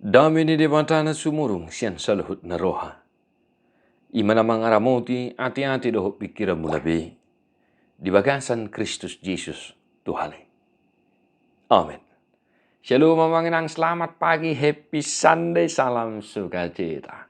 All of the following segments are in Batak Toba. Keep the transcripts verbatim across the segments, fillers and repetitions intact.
Dame ni Debata na sumurung sian saluhut na roha, i ma na mangaramoti ateate dohot pingkiranmuna be di bagasan Kristus Jesus Tuhan i. Amen. Shalom amang inang, selamat pagi, happy Sunday, salam sukacita.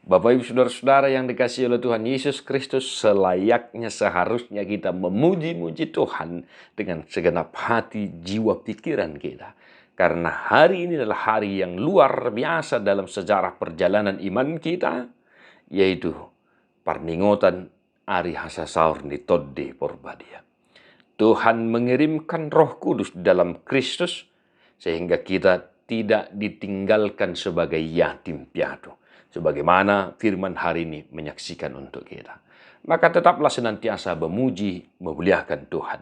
Bapak Ibu saudara-saudara yang dikasihi oleh Tuhan Yesus Kristus, selayaknya, seharusnya kita memuji-muji Tuhan dengan segenap hati, jiwa, pikiran kita. Karena hari ini adalah hari yang luar biasa dalam sejarah perjalanan iman kita, yaitu parningotan ari hasasaor ni Tondi Porbadia. Tuhan mengirimkan Roh Kudus dalam Kristus, sehingga kita tidak ditinggalkan sebagai yatim piatu, sebagaimana firman hari ini menyaksikan untuk kita. Maka tetaplah senantiasa memuji, memuliakan Tuhan.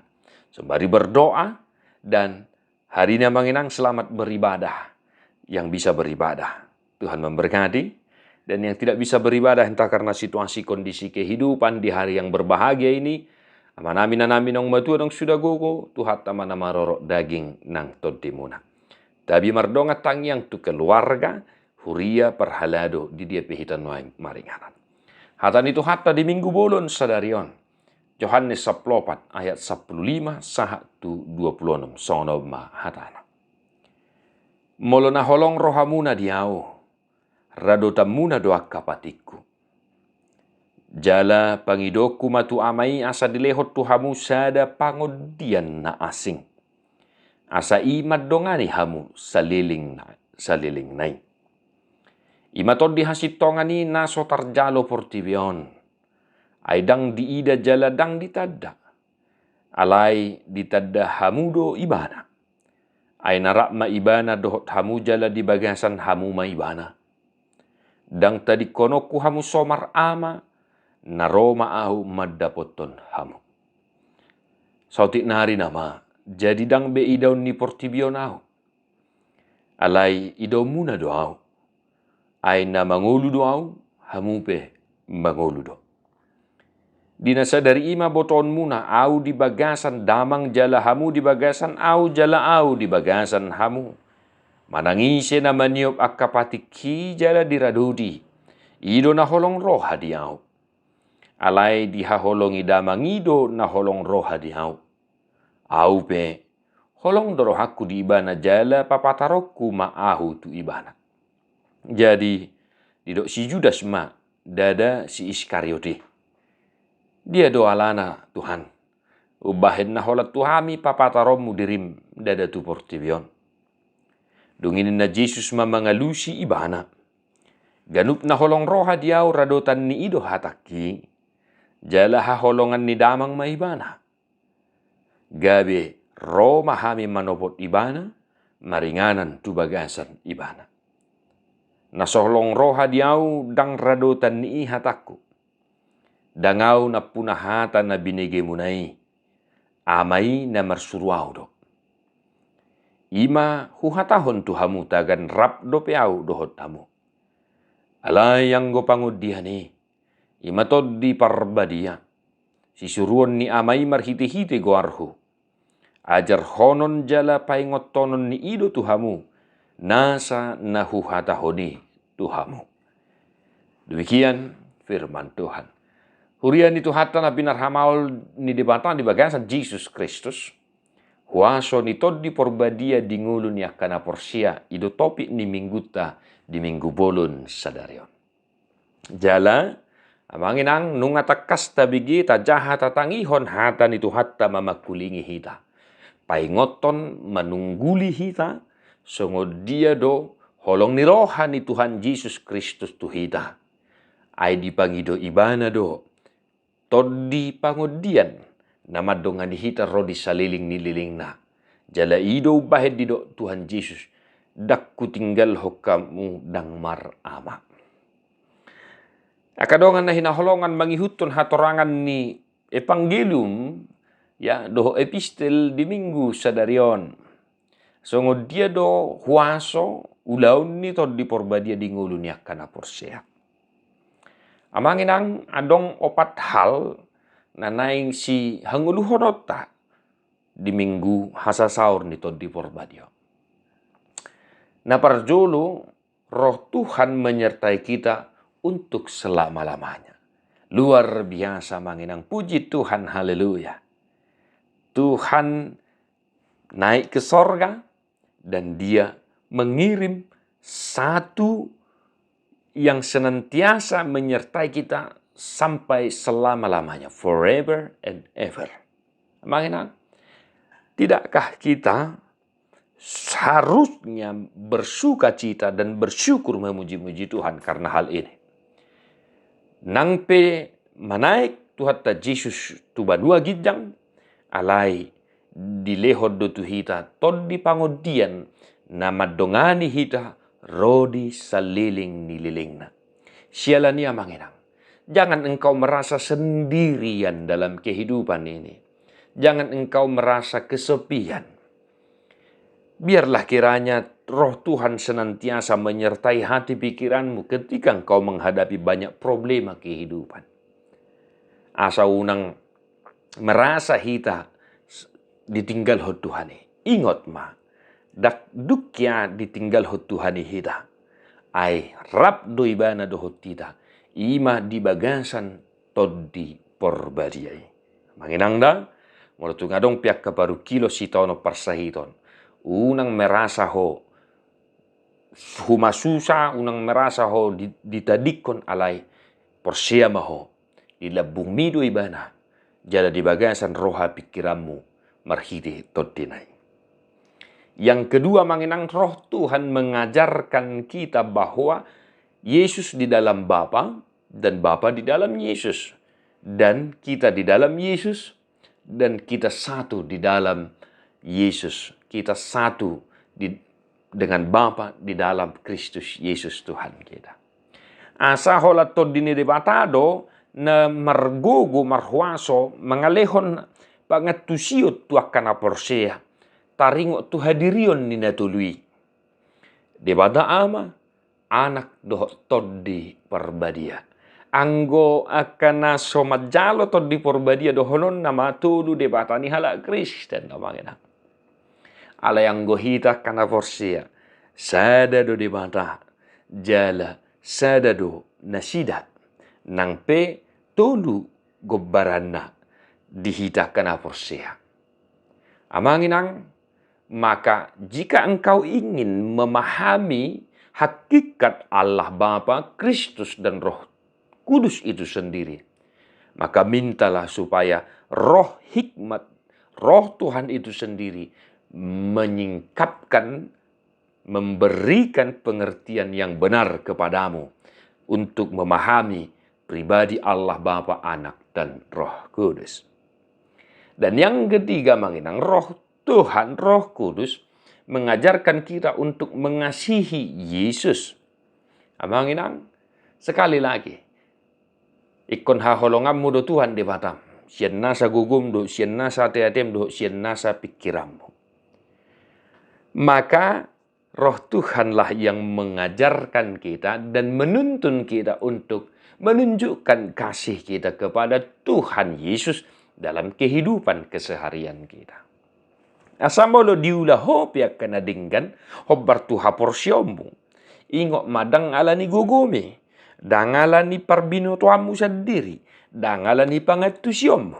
Sembari berdoa, dan hari ini amang inang selamat beribadah, yang bisa beribadah. Tuhan memberkati. Dan yang tidak bisa beribadah, entah karena situasi kondisi kehidupan di hari yang berbahagia ini, amanami, inanami, naung matua, naung suda gogo, Tuhanta ma na marorot daging nang tondimuna. Tabi mardongan tangiang tu keluarga, huria, parhalado, di dia pe hita nuaeng maringanan. Hata ni Tuhanta di Minggu bolon sadari on, Johannes sampulu opat ayat sampulu lima sahat tu dua pulu onom, songon on ma hatana. Molo na holong rohamuna di ahu, radotanmuna do angka patikku. Jala pangidoonku ma tu Ama i asa dilehon tu hamu sada pangondian na asing, asa i mandongani hamu saleleng na, salelengna i. I ma tondi hasintongan i na so tarjalo portibi on. Ai ndang diida jala ndang ditanda. Alai ditanda hamu do Ibana. Ai na rap ma Ibana dohot hamu jala di bagasan hamu ma Ibana. Ndang tadingkononku hamu somar Ama, na ro ma ahu mandapothon hamu. Saotik nari nama, jadi ndang be idaon ni portibi on ahu. Alai idaonmuna do ahu. Ai na mangolu do ahu, hamu pe mangolu do. Di na sadari i ma botoonmuna, ahu di bagasan Damang jala hamu di bagasan ahu jala ahu di bagasan hamu. Manang ise na maniop angka patikki jala diradoti, i do na holong roha di ahu. Alai dihaholongi Damang i do na holong roha di ahu. Ahu pe, holong do rohangku di Ibana jala papataronku ma ahu tu Ibana. Jadi, didok si Judas ma, ndada si Iskariot i. Dia do alana, Tuhan? Umbahen na holan tu hami papataronmu dirim, ndada tu portibi on. Dung i ninna Jesus ma mangalusi ibana. Ganup na holong roha di ahu radotan ni i do hatangki, jala haholongan ni Damang ma ibana. Gabe ro ma hami manopot ibana, maringanan tu bagasan ibana. Na so holong roha di ahu ndang radotan ni i hatangku. Ndang ahu nampuna hata na binegemuna i, Ama i na marsuru ahu do. I ma huhatahon tu hamu tagan rap dope ahu dohot hamu. Alai anggo pangondian i, i ma Tondi Parbadia, sisuruon ni Ama i marhitehite goarhu. Ajarhonon jala paingothonon ni i do tu hamu nasa na huhatahon i tu hamu. Demikian firman Tuhan. Huria ni Tuhanta na pinarhamaol ni Debata di bagasan Jesus Kristus, huaso ni Tondi Porbadia di ngolu ni angka na porsea, i do topik ni minggunta di minggu bolon sadari on. Jala, amang inang, nunga tangkas tabege, tajaha, tatangihon hata ni Tuhanta ma mangkulingi hita. Paingothon, manungguli hita, songon dia do holong ni roha ni Tuhan Jesus Kristus tu hita. Ai dipangido ibana do tondi pangondian na mandongani hita ro di saleleng ni lelengna. Jala i do umbahen didok Tuhan Jesus, ndang hutinggalhon hamu ndang marama. Angka dongan na hinaholongan, mangihuthon hatorangan ni Evangelium, ya, dohot epistel di minggu sadari on. Songon dia do huaso ulaon ni Tondi Porbadia di ngolu ni angka na porsea. Amang inang, adong opat hal na naeng sihangoluhononta di minggu hasasaor ni Tondi Porbadia. Na parjolo, Roh Tuhan menyertai kita untuk selama-lamanya. Luar biasa, Amang Inang. Puji Tuhan, haleluya. Tuhan naik ke sorga dan Dia mengirim satu yang senantiasa menyertai kita sampai selama-lamanya, forever and ever. Amang Inang, tidakkah kita seharusnya bersukacita dan bersyukur memuji-muji Tuhan karena hal ini? Nang pe manaek Tuhanta Jesus tu banua ginjang, alai dilehon do tu hita Tondi pangondian na mandongani hita ro di saleleng ni lelengna. Siala ni, Amang Inang, jangan engkau merasa sendirian dalam kehidupan ini. Jangan engkau merasa kesepian. Biarlah kiranya Roh Tuhan senantiasa menyertai hati pikiranmu ketika engkau menghadapi banyak problema kehidupan. Asa unang merasa hita s-, ditinggalhon Tuhan i. Ingot ma, ndang dung ia ditinggalhon Tuhan i hita. Ai rap do Ibana dohot hita, i ma di bagasan Tondi Porbadia i. Amang Inang da, molo tung adong pe angka parungkilon sitaonon parsahiton, unang merasa ho humasusa, unang merasa ho di-, ditadingkon, alai porsea ma ho, di lambungmi do Ibana, jala di bagasan roha pikiranmu marhite Tondina i. Yang kedua, Amang Inang, Roh Tuhan mengajarkan kita bahwa Yesus di dalam Bapa dan Bapa di dalam Yesus, dan kita di dalam Yesus, dan kita satu di dalam Yesus. Kita satu di, dengan Bapa di dalam Kristus Yesus Tuhan kita. Asa holan Tondi ni Debata do na margogo, marhuaso, mangalehon pangantusion tu angka na porsea taringot tu hadirion ni na tolu i, Debata Ama, Anak dohot Tondi Porbadia. Anggo angka na so manjalo Tondi Porbadia dohononna ma tolu Debata ni halak Kristen, Amang Inang. Alai anggo hita angka na porsea, sada do Debata, jala sada do nasida, nang pe tolu gombaranna di hita angka na porsea. Amang Inang, maka jika engkau ingin memahami hakikat Allah Bapa, Kristus, dan Roh Kudus itu sendiri, maka mintalah supaya roh hikmat, Roh Tuhan itu sendiri menyingkapkan, memberikan pengertian yang benar kepadamu untuk memahami pribadi Allah Bapa, Anak, dan Roh Kudus. Dan yang ketiga, Amang Inang, Roh Tuhan, Roh Kudus mengajarkan kita untuk mengasihi Yesus. Amang Inang, sekali lagi, ingkon haholonganmu do Tuhan Debatam, sian nasa gogom dohot sian nasa ateatem dohot sian nasa pikiranmu. Maka Roh Tuhanlah yang mengajarkan kita dan menuntun kita untuk menunjukkan kasih kita kepada Tuhan Yesus dalam kehidupan keseharian kita. Asa molo diula ho pe angka na denggan hombar tu haporseaonmu, ingot ma, ndang ala ni gogomi, ndang ala ni parbinotoanmu sandiri, ndang ala ni pangantusionmu,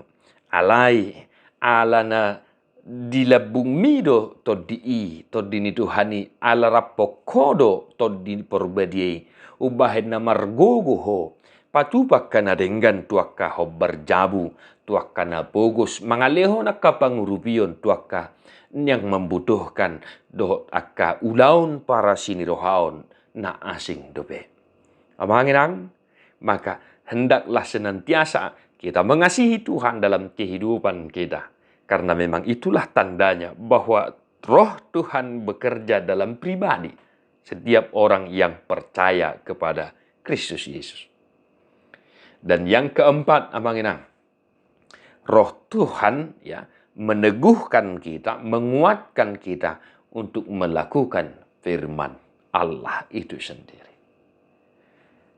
alai ala na di lambungmi do Tondi i, Tondi ni Tuhan i, ala rap ho do Tondi Porbadia i, umbahen na margogo ho patupa angka na denggan tu angka hombar jabu, tu angka na pogos, mangalehon angka pangurupion tu angka yang membutuhkan dohot angka ulaon parasinirohaon na asing dope. Amang Inang, maka hendaklah senantiasa kita mengasihi Tuhan dalam kehidupan kita, karena memang itulah tandanya bahwa Roh Tuhan bekerja dalam pribadi setiap orang yang percaya kepada Kristus Yesus. Dan yang keempat, Amang Inang, Roh Tuhan, ya, meneguhkan kita, menguatkan kita untuk melakukan firman Allah itu sendiri.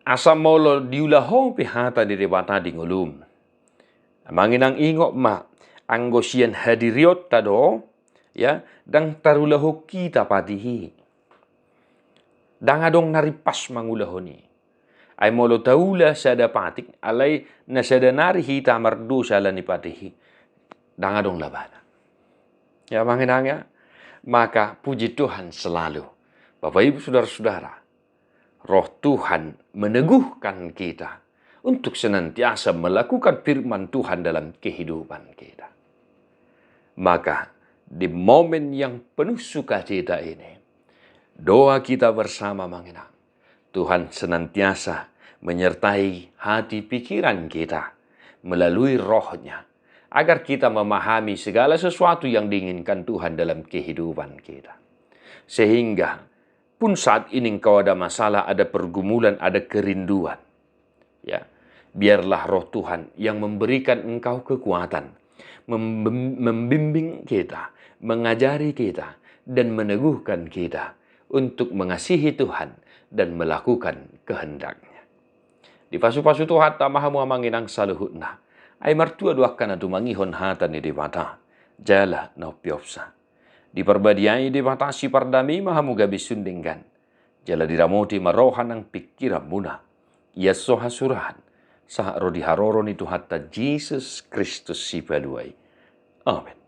Asa molo diula ho pe hata ni Debata di ngolum, Amang Inang, ingot ma, anggo sian hadirionta do, ya, ndang tarulahon hita patih i. Ndang adong na rimpas mangulahon i. Ai molo taula sada patik, alai na sada nari hita mardosa ala ni patik i, ndang adong labana. Ya, Amang Inang, ya. Maka puji Tuhan selalu. Bapak Ibu, saudara-saudara, Roh Tuhan meneguhkan kita untuk senantiasa melakukan firman Tuhan dalam kehidupan kita. Maka di momen yang penuh sukacita ini, doa kita bersama, Amang Inang. Tuhan senantiasa menyertai hati pikiran kita melalui Roh-Nya, agar kita memahami segala sesuatu yang diinginkan Tuhan dalam kehidupan kita. Sehingga pun saat ini engkau ada masalah, ada pergumulan, ada kerinduan, ya, biarlah Roh Tuhan yang memberikan engkau kekuatan, mem-, membimbing kita, mengajari kita, dan meneguhkan kita untuk mengasihi Tuhan dan melakukan kehendak-Nya. Dipasupasu Tuhanta ma hamu, Amang Inang, saluhutna. Ai martua do angka na tumangihon hata ni Debata jala na umpeopsa. Diparbadiai Debata sipardame ma hamu gabe sun denggan, jala diramoti ma roha nang pingkiranmuna, ia so hasurahan sahat ro di haroro ni Tuhanta Jesus Kristus Sipalua i. Amen.